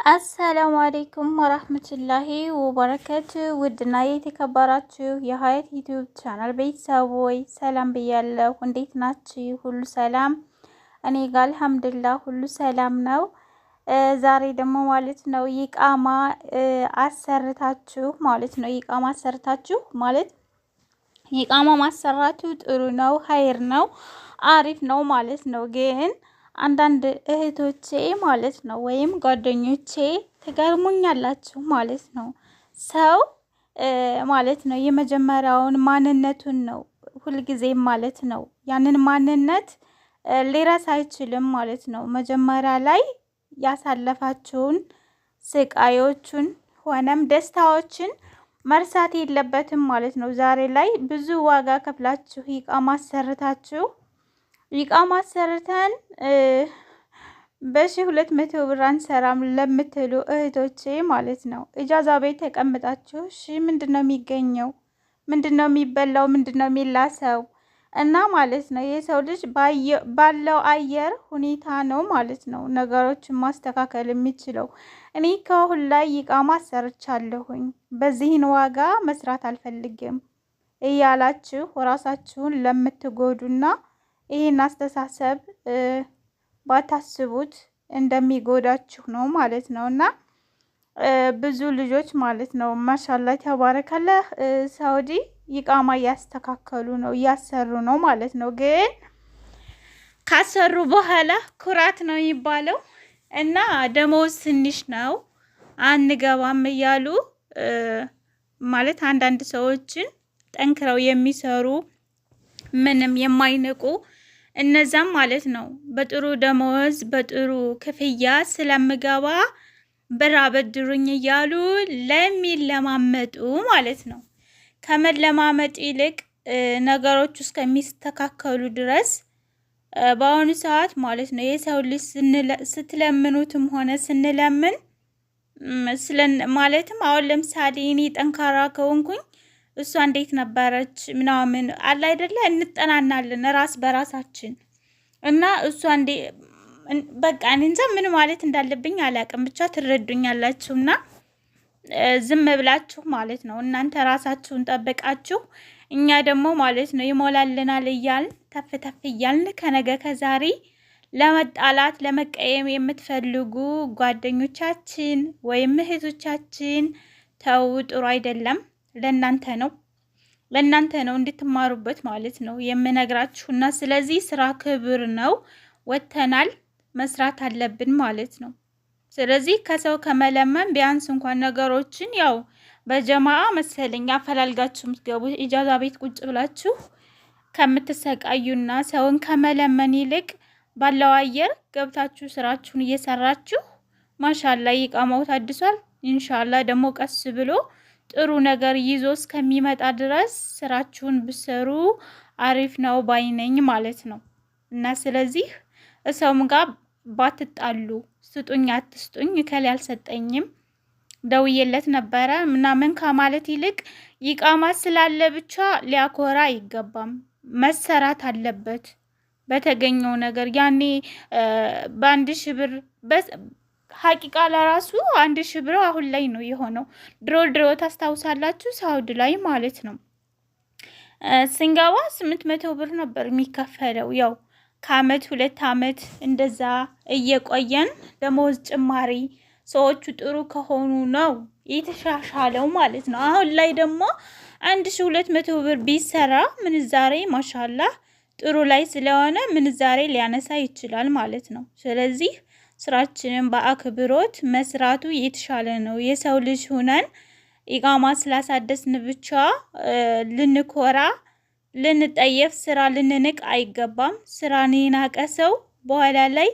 السلام عليكم ورحمة الله وبركاته። ውድና የተከበራችሁ የሀያት YouTube channel ቤተሰቦች ሰላም ብያለሁ። እንዴት ናችሁ? ሁሉ ሰላም? እኔ ጋር الحمد لله ሁሉ ሰላም ነው። ዛሬ ደግሞ ማለት ነው ኢቃማ አሰርታችሁ ማለት ነው፣ ኢቃማ አሰርታችሁ ማለት ኢቃማ ማሰራቱ ጥሩ ነው፣ ሀይር ነው፣ አሪፍ ነው ማለት ነው። ግን አንዳንድ እህቶቼ ማለት ነው ወይም ጓደኞቼ ትገርሙኛላችሁ ማለት ነው። ሰው ማለት ነው የመጀመሪያውን ማንነቱን ነው ሁልጊዜም ማለት ነው፣ ያንን ማንነት ሊረሳ አይችልም ማለት ነው። መጀመሪያ ላይ ያሳለፋችሁን ስቃዮቹን ሆነም ደስታዎችን መርሳት የለበትም ማለት ነው። ዛሬ ላይ ብዙ ዋጋ ከፍላችሁ ኢቃማ አሰርታችሁ፣ ኢቃማ አሰርተን በ1200 ብር አንሰራም ለምትሉ እህቶቼ ማለት ነው፣ ኢጃዛ ቤት ተቀምጣችሁ እሺ፣ ምንድን ነው የሚገኘው? ምንድን ነው የሚበላው? ምንድን ነው የሚላሰው? እና ማለት ነው የሰው ልጅ ባለው አየር ሁኔታ ነው ማለት ነው ነገሮችን ማስተካከል የሚችለው። እኔ ከአሁን ላይ ኢቃማ አሰርቻለሁኝ፣ በዚህን ዋጋ መስራት አልፈልግም እያላችሁ ራሳችሁን ለምትጎዱና ይህን አስተሳሰብ ባታስቡት እንደሚጎዳችሁ ነው ማለት ነው። እና ብዙ ልጆች ማለት ነው ما شاء الله تبارك الله ሳውዲ ኢቃማ እያስተካከሉ ነው፣ እያሰሩ ነው ማለት ነው። ግን ካሰሩ በኋላ ኩራት ነው የሚባለው እና ደሞዝ ትንሽ ነው አንገባም እያሉ ማለት አንዳንድ ሰዎችን ጠንክረው የሚሰሩ ምንም የማይንቁ እነዛም ማለት ነው በጥሩ ደመወዝ በጥሩ ክፍያ ስለምገባ ብር አበድሩኝ እያሉ ለሚለማመጡ ማለት ነው። ከመለማመጥ ይልቅ ነገሮች እስከሚስተካከሉ ድረስ በአሁኑ ሰዓት ማለት ነው የሰው ልጅ ስትለምኑትም ሆነ ስንለምን ማለትም አሁን ለምሳሌ እኔ ጠንካራ ከሆንኩኝ እሷ እንዴት ነበረች ምናምን አለ አይደለ፣ እንጠናናለን ራስ በራሳችን። እና እሷ እንዴ በቃ እኔ እንጃ ምን ማለት እንዳለብኝ አላውቅም። ብቻ ትረዱኛላችሁ። እና ዝም ብላችሁ ማለት ነው እናንተ ራሳችሁን ጠብቃችሁ፣ እኛ ደግሞ ማለት ነው ይሞላልናል እያልን ተፍ ተፍ እያልን ከነገ ከዛሬ ለመጣላት ለመቀየም የምትፈልጉ ጓደኞቻችን ወይም እህቶቻችን ተው፣ ጥሩ አይደለም። ለእናንተ ነው፣ ለእናንተ ነው እንድትማሩበት ማለት ነው የምነግራችሁ። እና ስለዚህ ስራ ክብር ነው። ወጥተናል፣ መስራት አለብን ማለት ነው። ስለዚህ ከሰው ከመለመን ቢያንስ እንኳን ነገሮችን ያው በጀማአ መሰለኝ አፈላልጋችሁ የምትገቡ፣ ኢጃዛ ቤት ቁጭ ብላችሁ ከምትሰቃዩና ሰውን ከመለመን ይልቅ ባለው አየር ገብታችሁ ስራችሁን እየሰራችሁ ما شاء الله ኢቃማው ታድሷል። إن شاء الله ደግሞ ቀስ ብሎ ጥሩ ነገር ይዞ እስከሚመጣ ድረስ ስራችሁን ብሰሩ አሪፍ ነው ባይነኝ ማለት ነው። እና ስለዚህ ሰውም ጋር ባትጣሉ፣ ስጡኝ አትስጡኝ፣ እከሌ አልሰጠኝም፣ ደውዬለት ነበረ ምናምን ከማለት ይልቅ ኢቃማ ስላለ ብቻ ሊያኮራ አይገባም። መሰራት አለበት በተገኘው ነገር። ያኔ በ1000 ብር حقيقة ለራሱ 1000 ብር አሁን ላይ ነው የሆነው። ድሮ ድሮ ታስታውሳላችሁ ሳውዲ ላይ ማለት ነው ስንገባ 800 ብር ነበር የሚከፈለው። ያው ከአመት 2 አመት እንደዛ እየቆየን ደሞዝ ጭማሪ ሰዎቹ ጥሩ ከሆኑ ነው የተሻሻለው ማለት ነው። አሁን ላይ ደግሞ 1200 ብር ቢሰራ ምንዛሬ ما شاء الله ጥሩ ላይ ስለሆነ ምንዛሬ ሊያነሳ ይችላል ማለት ነው። ስለዚህ ስራችንን በአክብሮት መስራቱ የተሻለ ነው። የሰው ልጅ ሁነን ኢቃማ ስላሳደስን ብቻ ልንኮራ፣ ልንጠየፍ፣ ስራ ልንንቅ አይገባም። ስራን የናቀ ሰው በኋላ ላይ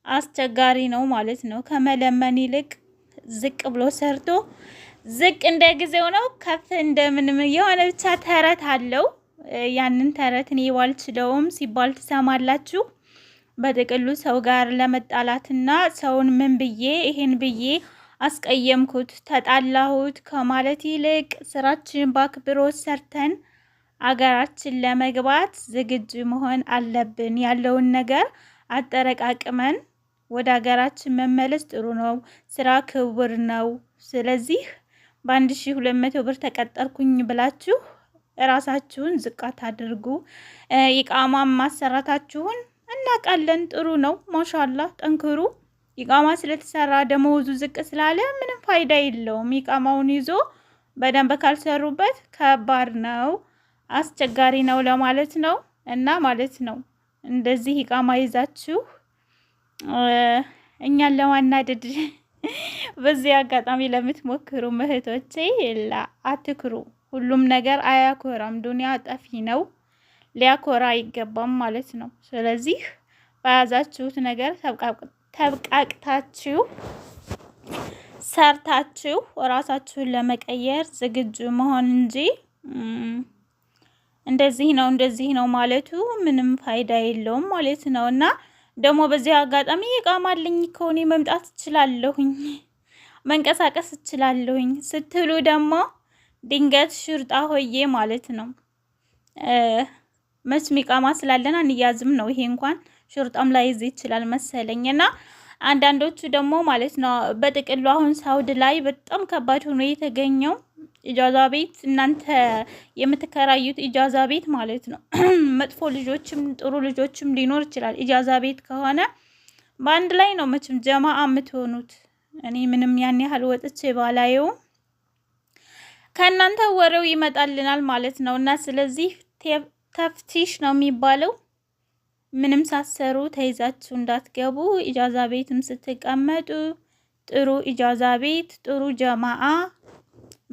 አስቸጋሪ ነው ማለት ነው። ከመለመን ይልቅ ዝቅ ብሎ ሰርቶ፣ ዝቅ እንደ ጊዜው ነው ከፍ እንደምንም የሆነ ብቻ ተረት አለው። ያንን ተረት እኔ ባልችለውም ሲባል ትሰማላችሁ። በጥቅሉ ሰው ጋር ለመጣላትና ሰውን ምን ብዬ ይሄን ብዬ አስቀየምኩት፣ ተጣላሁት ከማለት ይልቅ ስራችንን በአክብሮት ሰርተን አገራችን ለመግባት ዝግጁ መሆን አለብን። ያለውን ነገር አጠረቃቅመን ወደ ሀገራችን መመለስ ጥሩ ነው። ስራ ክቡር ነው። ስለዚህ በ1200 ብር ተቀጠርኩኝ ብላችሁ እራሳችሁን ዝቅ አታድርጉ። ኢቃማ ማሰራታችሁን እናውቃለን። ጥሩ ነው። ማሻላ ጠንክሩ። ኢቃማ ስለተሰራ ደመወዙ ዝቅ ስላለ ምንም ፋይዳ የለውም። ኢቃማውን ይዞ በደንብ ካልሰሩበት ከባድ ነው፣ አስቸጋሪ ነው ለማለት ነው። እና ማለት ነው እንደዚህ ኢቃማ ይዛችሁ እኛን ለማናደድ በዚህ አጋጣሚ ለምትሞክሩ እህቶቼ አትኩሩ። ሁሉም ነገር አያኮራም። ዱንያ ጠፊ ነው፣ ሊያኮራ አይገባም ማለት ነው። ስለዚህ በያዛችሁት ነገር ተብቃቅታችሁ ሰርታችሁ እራሳችሁን ለመቀየር ዝግጁ መሆን እንጂ እንደዚህ ነው እንደዚህ ነው ማለቱ ምንም ፋይዳ የለውም ማለት ነው። እና ደግሞ በዚህ አጋጣሚ ይቃማልኝ ከሆነ መምጣት እችላለሁኝ፣ መንቀሳቀስ እችላለሁኝ ስትሉ ደግሞ ድንገት ሽርጣ ሆዬ ማለት ነው። መቼም ኢቃማ ስላለን አንያዝም ነው። ይሄ እንኳን ሽርጣም ላይ ይዝ ይችላል መሰለኝ። እና አንዳንዶቹ ደግሞ ማለት ነው በጥቅሉ አሁን ሳውድ ላይ በጣም ከባድ ሆኖ የተገኘው ኢጃዛ ቤት፣ እናንተ የምትከራዩት ኢጃዛ ቤት ማለት ነው። መጥፎ ልጆችም ጥሩ ልጆችም ሊኖር ይችላል። ኢጃዛ ቤት ከሆነ በአንድ ላይ ነው መቼም ጀማአ የምትሆኑት። እኔ ምንም ያን ያህል ወጥቼ ባላየውም ከእናንተ ወሬው ይመጣልናል ማለት ነው። እና ስለዚህ ተፍቲሽ ነው የሚባለው። ምንም ሳትሰሩ ተይዛችሁ እንዳትገቡ። ኢጃዛ ቤትም ስትቀመጡ ጥሩ ኢጃዛ ቤት፣ ጥሩ ጀማአ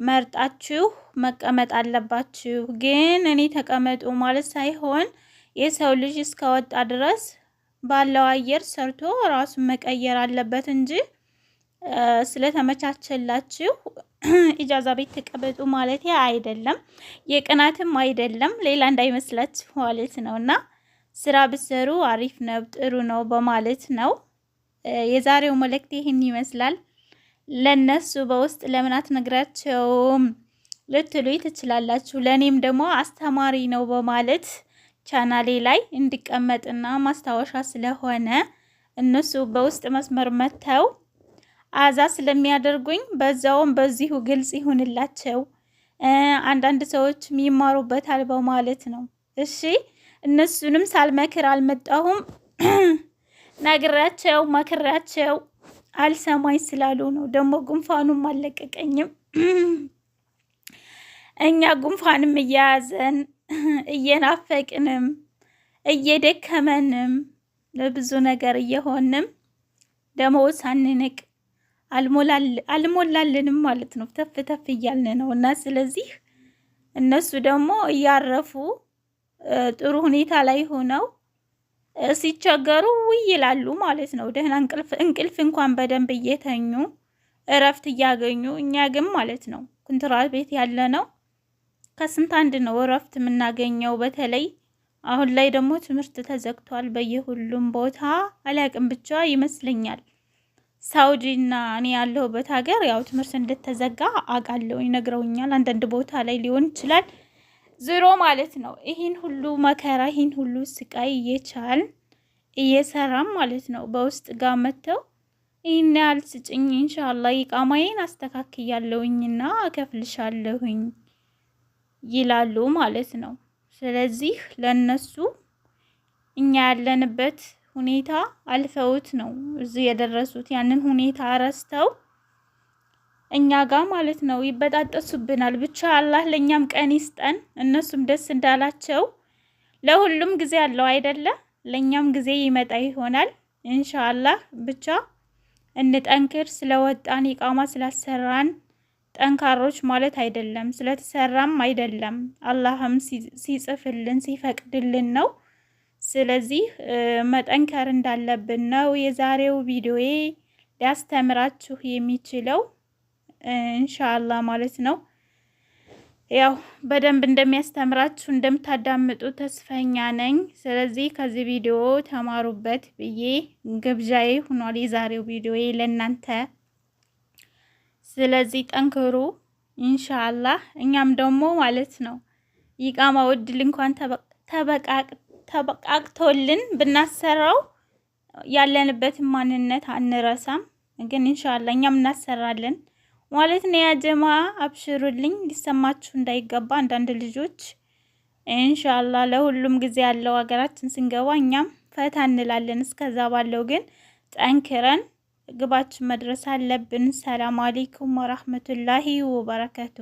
መርጣችሁ መቀመጥ አለባችሁ። ግን እኔ ተቀመጡ ማለት ሳይሆን የሰው ልጅ እስከወጣ ድረስ ባለው አየር ሰርቶ ራሱን መቀየር አለበት እንጂ ስለተመቻቸላችሁ ኢጃዛ ቤት ተቀመጡ ማለት አይደለም። የቅናትም አይደለም፣ ሌላ እንዳይመስላችሁ ማለት ነው። እና ስራ ብትሰሩ አሪፍ ነው፣ ጥሩ ነው በማለት ነው። የዛሬው መልእክት ይህን ይመስላል። ለነሱ በውስጥ ለምን አትነግራቸውም ልትሉ ትችላላችሁ። ለእኔም ደግሞ አስተማሪ ነው በማለት ቻናሌ ላይ እንዲቀመጥና ማስታወሻ ስለሆነ እነሱ በውስጥ መስመር መጥተው አዛ ስለሚያደርጉኝ በዛውም በዚሁ ግልጽ ይሁንላቸው፣ አንዳንድ ሰዎችም ይማሩበታል በማለት ነው። እሺ እነሱንም ሳልመክር አልመጣሁም። ነግራቸው መክራቸው አልሰማኝ ስላሉ ነው። ደግሞ ጉንፋኑም አልለቀቀኝም። እኛ ጉንፋንም እየያዘን እየናፈቅንም እየደከመንም ብዙ ነገር እየሆንም ደመወዝ ሳንንቅ አልሞላልንም ማለት ነው። ተፍ ተፍ እያልን ነው እና ስለዚህ እነሱ ደግሞ እያረፉ ጥሩ ሁኔታ ላይ ሆነው ሲቸገሩ ውይ ይላሉ ማለት ነው። ደህና እንቅልፍ እንቅልፍ እንኳን በደንብ እየተኙ እረፍት እያገኙ፣ እኛ ግን ማለት ነው ኩንትራት ቤት ያለ ነው ከስንት አንድ ነው እረፍት የምናገኘው። በተለይ አሁን ላይ ደግሞ ትምህርት ተዘግቷል በየሁሉም ቦታ አላቅም ብቻ ይመስለኛል። ሳውዲ እና እኔ ያለሁበት ሀገር ያው ትምህርት እንደተዘጋ አውቃለሁ፣ ይነግረውኛል። አንዳንድ ቦታ ላይ ሊሆን ይችላል። ዝሮ ማለት ነው ይህን ሁሉ መከራ ይህን ሁሉ ስቃይ እየቻል እየሰራም ማለት ነው በውስጥ ጋር መጥተው ይህን ያህል ስጭኝ፣ ኢንሻአላህ ኢቃማዬን አስተካክያለሁኝና እከፍልሻለሁኝ ይላሉ ማለት ነው። ስለዚህ ለነሱ እኛ ያለንበት ሁኔታ አልፈውት ነው እዚህ የደረሱት። ያንን ሁኔታ ረስተው እኛ ጋር ማለት ነው ይበጣጠሱብናል። ብቻ አላህ ለእኛም ቀን ይስጠን፣ እነሱም ደስ እንዳላቸው። ለሁሉም ጊዜ አለው አይደለ? ለእኛም ጊዜ ይመጣ ይሆናል ኢንሻአላህ። ብቻ እንጠንክር። ስለወጣን ኢቃማ ስላሰራን ጠንካሮች ማለት አይደለም፣ ስለተሰራም አይደለም። አላህም ሲጽፍልን ሲፈቅድልን ነው። ስለዚህ መጠንከር እንዳለብን ነው የዛሬው ቪዲዮዬ ሊያስተምራችሁ የሚችለው ኢንሻአላህ ማለት ነው። ያው በደንብ እንደሚያስተምራችሁ እንደምታዳምጡ ተስፈኛ ነኝ። ስለዚህ ከዚህ ቪዲዮ ተማሩበት ብዬ ግብዣዬ ሆኗል የዛሬው ቪዲዮዬ ለእናንተ። ስለዚህ ጠንክሩ ኢንሻአላህ። እኛም ደግሞ ማለት ነው ኢቃማ እድል እንኳን ተበቃቅቶልን ብናሰራው ያለንበትን ማንነት አንረሳም። ግን ኢንሻአላ እኛም እናሰራለን ማለት ነው። ያ ጀማ አብሽሩልኝ፣ ሊሰማችሁ እንዳይገባ አንዳንድ ልጆች። ኢንሻአላ ለሁሉም ጊዜ ያለው፣ ሀገራችን ስንገባ እኛም ፈታ እንላለን። እስከዛ ባለው ግን ጠንክረን ግባችን መድረስ አለብን። ሰላም አለይኩም ወራህመቱላሂ ወበረከቱ።